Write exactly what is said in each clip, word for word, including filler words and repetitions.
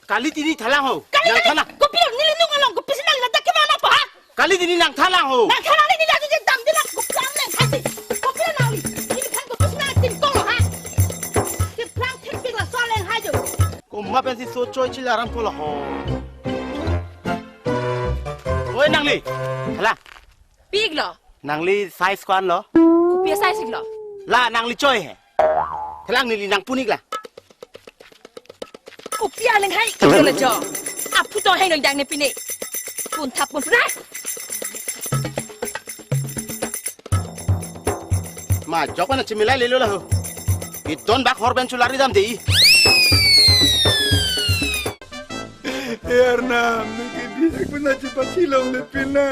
Kali tini thalang ho. Kali, nang kali, thalang. Kopi neli nung along, kopi si nang ladak ke mana pa? Kali tini nang thalang ho. Nang thalang neli ladak je dam dilang, kopi ang nang kasi. Kopi nang neli. Neli kan kopi si nang tim tolo ha. Ke plang thek pik la so leng hai jo. Komat pensi so choi chila ram polo ho. Oi nangli. Thalang. Pik lo. Nangli size ko-an lo? Kopi size ik lo? La nangli choi he. Thalang neli nang pun ik la. Kopi aleng hai, kopi le jo. Aphu to hai nang dang ne pine. Pun thap pun pun. Ma, jok na chimilai lelo la ho. Idon bak hor ben chulari dam dei. He Arnam, neke di ek bena chepathi longle pina.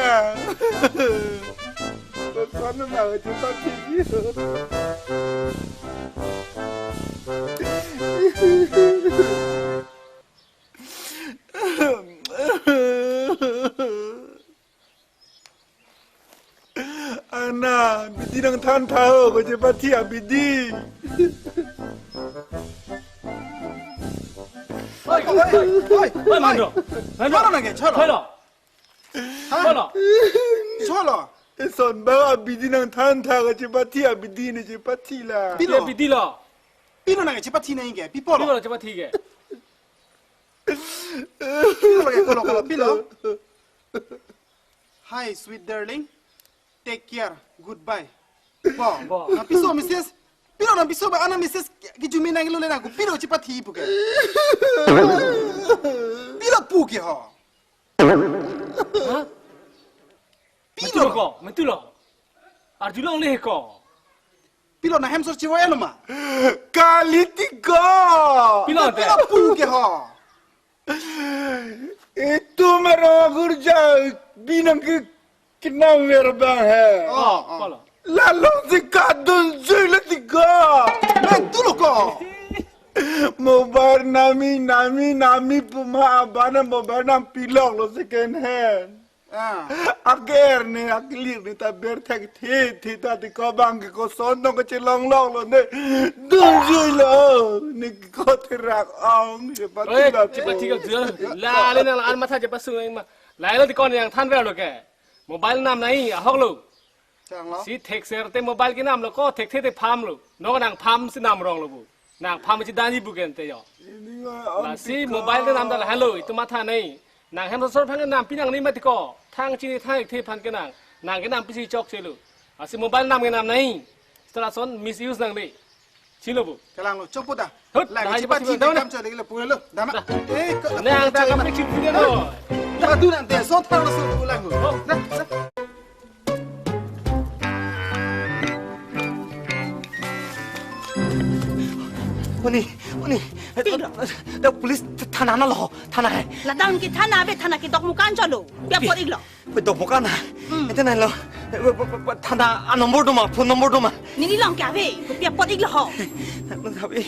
Koson ma chepathi. Ana, bidi nang than tha ho, ko chepathi abidi. Oi, oi, oi, oi, oi, Mandro. Mandro. Cholo nangke, cholo. Cholo. Ha? Cholo. Cholo. Eson ba abidi nang than tha, ko chepathi abidi ne chepathi la. Pilo. Ye bidi lo. Pilo nangke chepathi nangke, pi apot lo. Pilo chepathi ke. Pilo ke, kolo, kolo, pilo. Hi, sweet darling. Take care. Goodbye. Bo. Bo. Nangpiso message. Pilo nangpiso ba ana message kejumi nanglo le nang. Pilo chepathi pu ke. Pilo pu ke ho. Ha? Pilo. Metu lo ko, metu lo. Arjulong le ko. Pilo nang hem sor chiwa lo ma. Kali tiko. Pilo te. Pilo pu ke ho. Itum arong agurja binong ke kenam ver bang he. Oh, oh. Polo. Lalo si kadun jui lo tiko. Metu lo ko. Mobile nami, nami, nami puma abana mobile nam pilok lo second hand. Ah. Ager ne, aklir ne ta ber thekthe, the ta tiko bang ke koson tong kechelong long lo ne. Dun jui lo. Ne ko therak ong, chepathi. Oi, lo. Chepathi ko jua. La, le nang la an matha chepasung ma. La lo tiko nang than ver lo ke. Mobile nam nai, ahok lo. Chang lo. Si thekser te mobile kenam lo ko, thekthe te pham lo. No nang pham si nam rong lo bu. Nang pham si dani bu ken te yo. Ini nga. Lasi mobile te nam dal halo, itum matha nai. Nang hem sor phan nam pinang ni mati ko. Thang chini thang ik the phan kenang. Nang kenam pisi chokche lo. Lasi mobile nam kenam nai. Setelah son misuse nang ni. Chilo bu. Kalang lo, chokpo da. Hut, lang nang chepathi chepathi dam na. Kam chale lo, pura lo. Dama. Da. Eh, ko. Nang da kam pik chip lo. Da, du nang te, son thang lo, son pulang lo. Oh. Da, da. Oni, oni. Pi lo. Da police thana na lo, thana hai. Ladak ke thana ave, thana ke dokmokan cholo. Pi apot ik lo. Pi dokmokan na. Hmm. Ete nai lo. Thana a number do ma, phone number do ma. Neli long ke ave, pi apot ik lo ho. Ave.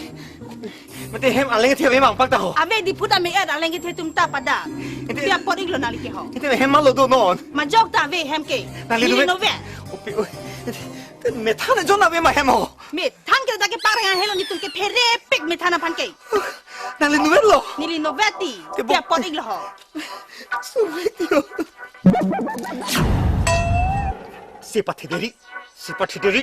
Mate hem aleng the ave mang pak ta ho. Ave di phut ame er aleng ke the tum ta pada. Ete pi apot ik lo nangli ke ho. Ete hem ma lo do non. Majok ta ave hem ke. Nangli neli lo ve. Opi, oi. Ete me thana jon ave ma hem ho. Me than ke ta ke parang helo netum ke phere pik me thana phan ke. Nangli nuvet lo. Neli nuvet ti. Te bo- Pi apot ik lo ho. Sorry, tio. Chepathi deri, chepathi deri.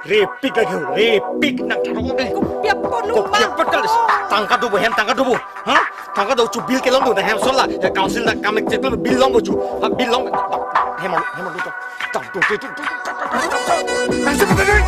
Repik lagi, repik nang tharok dei. Kopi apot lo ma. Kopi apot lo. Tangka do bo hem, tangka do bo. Ha? Tangka do chu bill kelong do hem sola. Ya council na kam ek chetu bill long bo chu. Ha, bill long. Hem, hem do. Tang do do do. Nang chepathi deri.